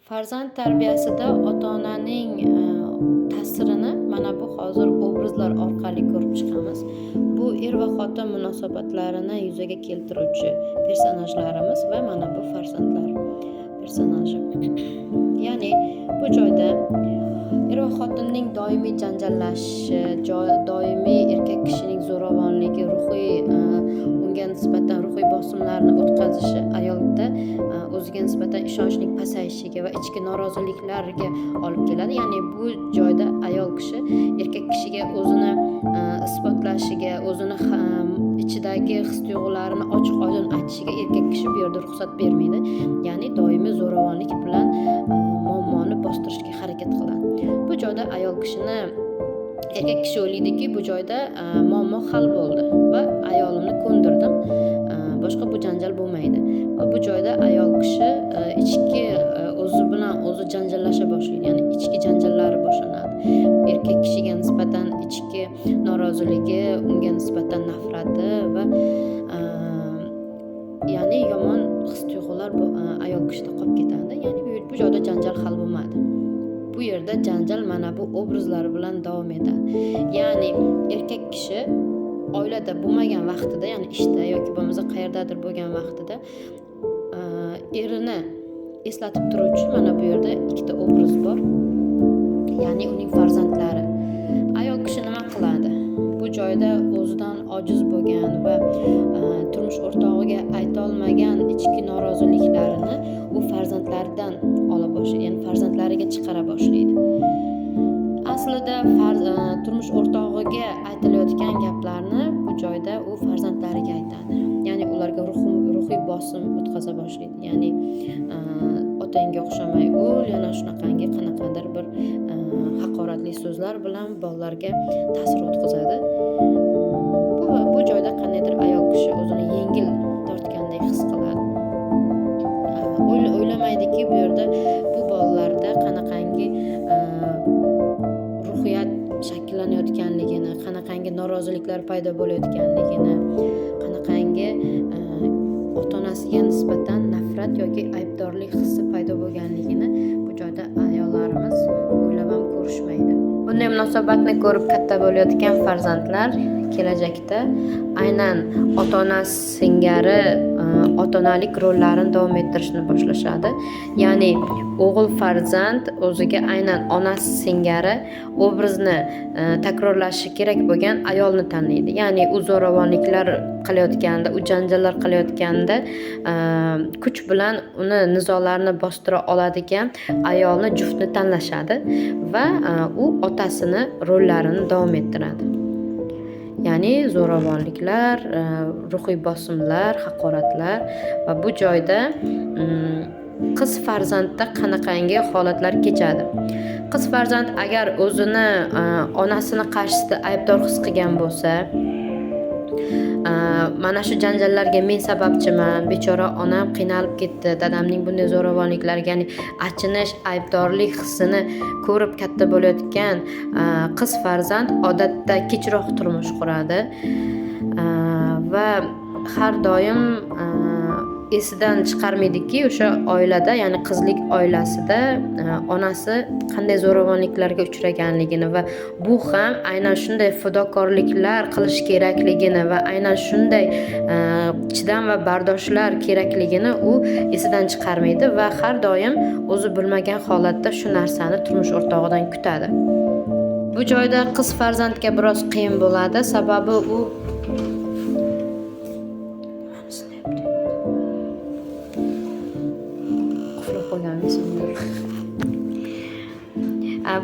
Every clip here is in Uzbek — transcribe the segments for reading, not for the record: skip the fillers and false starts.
Farzand tarbiyasida ota-onaning ta'sirini mana bu hozir obrazlar orqali ko'rib chiqamiz. Bu er va xotin munosabatlarini yuzaga keltiruvchi personajlarimiz va mana bu farzandlar personaji. Ya'ni bu joyda er va xotinning doimiy janjallashishi, doimiy erkak kishining zo'ravonligi, ruhiy unga nisbatan ruhiy bosimlarni o'tkazishi ayolda o'ziga nisbatan ishonchning pasayishiga va ichki noroziliklarga olib keladi. Ya'ni bu joyda ayol kishi erkak kishiga o'zini isbotlashiga, o'zini ichidagi his tuyg'ularini ochiq oydin aytishiga erkak kishi bu yerda ruxsat bermaydi. Ya'ni doimiy zo'ravonlik bilan muammoni bostirishga harakat qiladi. Bu joyda ayol kishini erkak kishi o'ylaydiki, bu joyda muammo hal bo'ldi va ayolimni ko'ndirdim, boshqa bu janjal bo'lmaydi. Va bu joyda ayol kishi ichki o'zi bilan o'zi janjallasha boshlaydi, ya'ni ichki janjallari boshlanadi. Erkak kishiga nisbatan ichki noroziligi, unga nisbatan nafrati va ya'ni yomon his tuyg'ular bu ayol kishida qolib ketadi. Ya'ni bu joyda janjal hal bo'lmadi. Bu yerda janjal mana bu obrazlar bilan davom etadi. Ya'ni erkak kishi oilada bo'lmagan vaqtida, ya'ni ishda yoki bo'lmasa qayerdadir bo'lgan vaqtida erini eslatib turuvchi mana bu yerda ikkita obraz bor. Ya'ni uning farzandlari. Ayol kishi nima qiladi? Bu joyda o'zidan ojiz bo'lgan va turmush o'rtog'iga aytolmagan ichki noroziliklarini u farzandlaridan ola boshlaydi, ya'ni farzandlariga chiqara boshlaydi. Aslida turmush o'rtog'iga aytilayotgan gaplarni bu joyda u farzandlariga aytadi. Ya'ni ularga ruhiy bosim o'tkaza boshlaydi. Ya'ni otangga o'xshamay o'l, yana shunaqangi qanaqadir bir haqoratli so'zlar bilan bolalarga ta'sir o'tkazadi. Bu joyda qandaydir ayol kishi o'zini yengil tortgandek his qiladi. O'ylamaydiki, bu yerda bu bolalarda qanaqangi ruhiyat shakllanayotganligini, qanaqangi noroziliklar paydo bo'layotganligini, qanaqangi ota-onasiga nisbatan nafrat yoki aybdorlik hissi paydo bo'lganligini bu joyda ayollarimiz o'ylab ham ko'rishmaydi. Bunday munosabatni ko'rib katta bo'layotgan farzandlar kelajakda aynan ota-onasi singari ota-onalik rollarini davom ettirishni boshlashadi. Ya'ni o'g'il farzand o'ziga aynan onasi singari obrazni takrorlashi kerak bo'lgan ayolni tanlaydi. Ya'ni u zo'ravonliklar qilayotganda, u janjallar qilayotganda kuch bilan uni nizolarni bostira oladigan ayolni, juftni tanlashadi va u otasini rollarini davom ettiradi. Ya'ni zo'ravonliklar, ruhiy bosimlar, haqoratlar va bu joyda qiz farzandda qanaqangi holatlar kechadi. Qiz farzand agar o'zini onasini qarshisida aybdor his qilgan bo'lsa, mana shu janjallarga men sababchiman, bechora onam qiynalib ketdi, dadamning bunday zo'ravonliklariga, ya'ni achinish, aybdorlik hissini ko'rib katta bo'layotgan qiz farzand odatda kechroq turmush quradi va har doim esidan chiqarmaydiki, o'sha oilada, ya'ni qizlik oilasida onasi qanday zo'ravonliklarga uchraganligini va bu ham aynan shunday fidokorliklar qilish kerakligini va aynan shunday chidam va bardoshlar kerakligini u esidan chiqarmaydi va har doim o'zi bilmagan holatda shu narsani turmush o'rtog'idan kutadi. Bu joyda qiz farzandga biroz qiyin bo'ladi, sababi u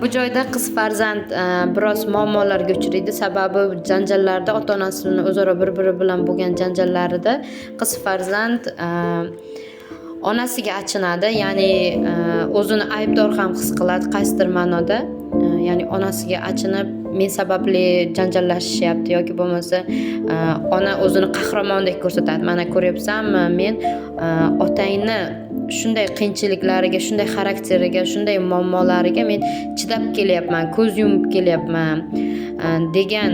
bu joyda qiz farzand biroz muammolarga uchraydi, sababi janjallarda ota-onasini o'zaro bir-biri bilan bo'lgan janjallarida qiz farzand onasiga achinadi, ya'ni o'zini aybdor ham his qiladi qaysidir ma'noda, ya'ni onasiga achinib men sababli janjallashishyapti yoki bo'lmasa ona o'zini qahramondek ko'rsatadi. Mana ko'ryapsanmi, men otangni shunday qiyinchiliklariga, shunday xarakteriga, shunday muammolariga men chidab kelyapman, ko'z yumib kelyapman degan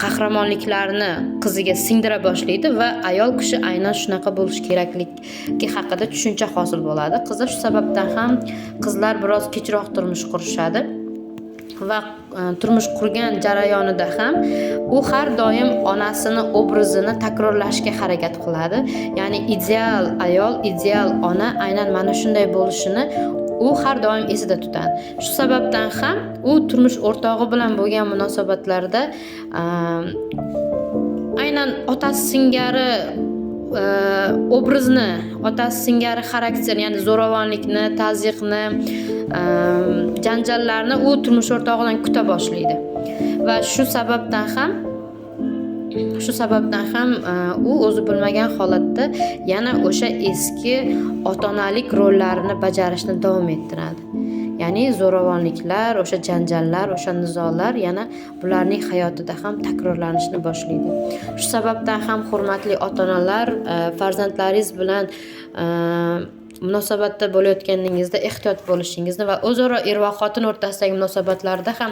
qahramonliklarni qiziga singdira boshlaydi va ayol kishi aynan shunaqa bo'lishi kerakligi haqida tushuncha hosil bo'ladi qizda. Shu sababdan ham qizlar biroz kechroq turmush qurishadi va turmush qurgan jarayonida ham u har doim onasini obrazini takrorlashga harakat qiladi. Ya'ni ideal ayol, ideal ona aynan mana shunday bo'lishini u har doim esida tutadi. Shu sababdan ham u turmush o'rtog'i bilan bo'lgan munosabatlarda aynan otasi singari obrazni, otasi singari xarakter, ya'ni zo'ravonlikni, tazyiqni, janjallarni u turmush o'rtog'idan kuta boshlaydi va shu sababdan ham u o'zi bilmagan holatda yana o'sha eski ota onalik rollarini bajarishni davom ettiradi. Ya'ni zo'ravonliklar, o'sha janjallar, o'sha nizolar yana bularning hayotida ham takrorlanishni boshlaydi. Shu sababdan ham, hurmatli ota onalar, farzandlaringiz bilan munosabatda bo'layotganingizda ehtiyot bo'lishingizni va o'zaro er va xotin o'rtasidagi munosabatlarda ham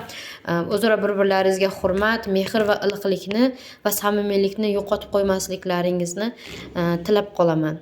o'zaro bir birlaringizga hurmat, mehr va iliqlikni va samimiylikni yo'qotib qo'ymasliklaringizni tilab qolaman.